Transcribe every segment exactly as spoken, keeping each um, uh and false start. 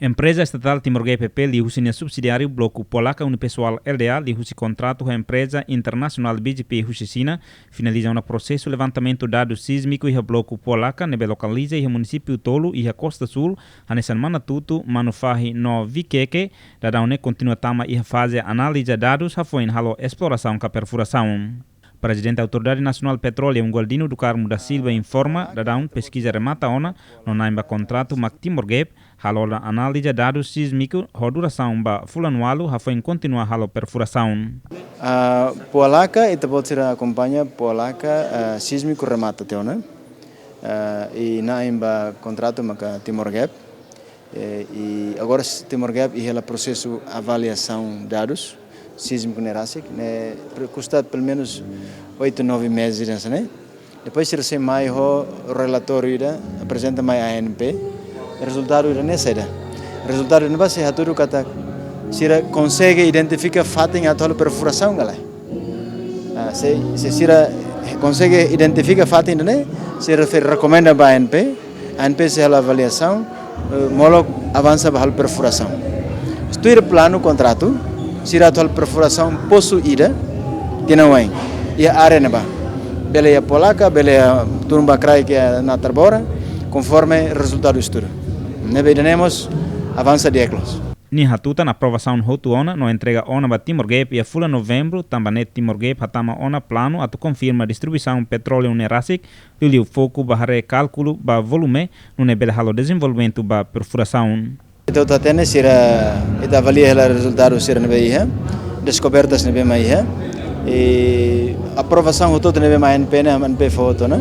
Empreza Estatál Timor Gap E P L liuhusi nia subsidiáriu Bloku Pualaka Unipessoal L D A liuhusi kontratu ho empreza internasionál B G P husi Xina finaliza ona prosesu levantamentu dadus sísmiku iha Bloku Pualaka ne'ebé lokaliza iha munisípiu tolu iha Kosta Súl, hanesan Manatuto, Manufahi no Vikeke. Daudaun ne'e kontinua tama iha faze analiza dadus hafoin halo esplorasaun ka perfurasaun. Prezidente Autoridade Nasionál Petróleu Gualdino do Carmo da Silva informa, daudaun peskiza remata ona, no na'in ba kontratu mak Timor Gap halo ona analiza dadus sísmiku ho durasaun ba fulan ualu hafoin kontinua halo perfurasaun. Ah, Pualaka, ita-boot sira akompaña, Pualaka, ah, sísmiku remata tiha ona. Ah, i na'in ba kontratu maka Timor Gap. Eh, i agora s-, Timor Gap iha hela prosesu avaliasaun dadus sísmiku ne'e rasik, ne'e pre-, kusta pelumenus oitu, nove meses hanesan ne'e. Depois sira sei mai ho relatóriu ida, aprezenta mai A N P. Rezultadu ida-ne'e saida? Rezultadu ne'ebá sei hatudu katak sira konsege identifika fatin atu halo perfurasaun ka lae. Ah, se, se sira konsege identifika fatin ida-ne'e, sira sei rekomenda ba A N P, A N P sei halo avaliasaun, eh, molok avansa ba halo perfurasaun. Tuir planu kontratu, sira atu halo perfurasaun posu ida tinan oin iha área ne'ebá. Bele iha Pualaka, bele iha turun ba kraik iha Natarbora, konforme rezultadu estudu. Ne'ebé ida-ne'e mós avansa di'ak loos. Nia hatutan aprovasaun hotu ona no entrega ona ba Timor Gap iha fulan Novembru, tanba ne'e Timor Gap hatama ona planu atu konfirma distribuisaun petróleu ne'e rasik, liuliu foku ba haree kálkulu ba volume, nune'e bele halo dezenvolvimentu ba perfurasaun. Ita hotu hatene sira, ita avalia hela rezultadu sira ne'ebé iha, deskobertas ne'ebé mak iha, i aprovasaun hotu-hotu ne'ebé mak A N P ne'e, A N P fó hotu ona.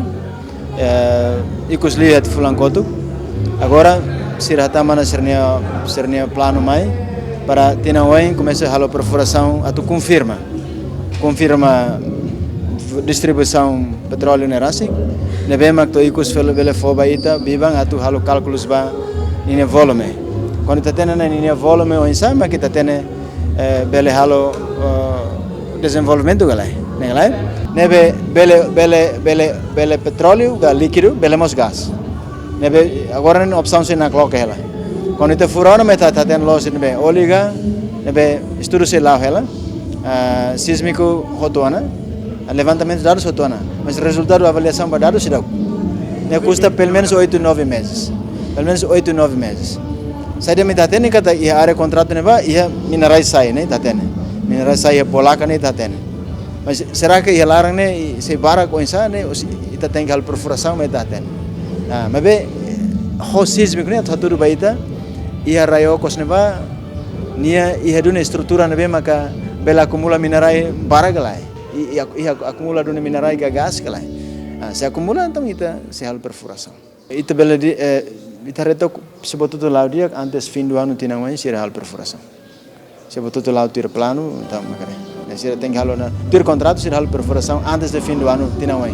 Eh, ikus liu iha fulan kotuk. Agora, sira hatama ona sira-nia, sira-nia planu mai, para tinan oin komesa halo perfurasaun atu konfirma. Konfirma v-, distribuisaun petróleu ne'e rasik. Ne'ebé mak to'o ikus fó, bele fó ba ita biban atu halo kálkulus ba ninia volume. Kuandu ita hatene ona ninia volume oinsá mak ita hatene, eh, bele halo, eh, dezenvolvimentu ka lae, ne'e ka lae. Ne'ebé bele, bele, bele, bele petróleu ka líkidu, bele mós gás. Ne'ebé agora ne'e opsaun sei nakloke hela. Kuandu ita fura ona mak ita, ita hatene loos ne'ebé óleu ka, ne'ebé estudu sei la'o hela, ah, sísmiku hotu ona, levantamentu dadus hotu ona. Mas rezultadu avaliasaun ba dadus seidauk. Ne'e kusta pelumenus oitu, nove meses. Pelumenus oitu, nove meses. Saida mak ita hatene katak iha área kontratu ne'ebá iha minerais sai, ne'e ita hatene. Minerais sai iha Pualaka ne'e ita hatene. Mas será que iha laran ne'e sei barak oinsá ne'e, ou se ita tenke halo perfurasaun mak ita hatene. Ah, maibé, ho sísmiku ne'e atu hatudu ba ita, iha rai okos ne'ebá, nia iha duni estrutura ne'ebé maka bele akumula minerais barak ka lae. I, i ak-, iha akumula duni minerais ka gás ka lae. Ah, se akumula, entaun ita sei halo perfurasaun. Ita bele di-, eh, ita haree took se buat hotu-hotu la'o di'ak antes fim do ano tinan oin sira halo perfurasaun. Se buat hotu-hotu la'o tuir planu, entaun mak ne'e. Ne'e sira tenke halo ona, tuir kontratu sira halo perfurasaun antes de fim do ano tinan oin.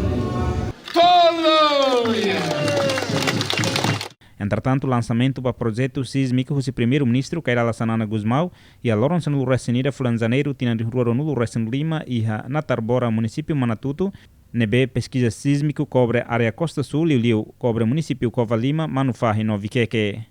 Entretantu, lansamentu ba projetu sísmiku husi Primeiru-Ministru Kay Rala Xanana Gusmão iha loron sanulu-resin-ida fulan Janeiru tinan rihun rua ruanulu-resin-lima iha Natarbora, munisípiu Manatuto, ne'ebé peskiza sísmiku kobre área Kosta Súl, liuliu kobre munisípiu Covalima, Manufahi no Vikeke.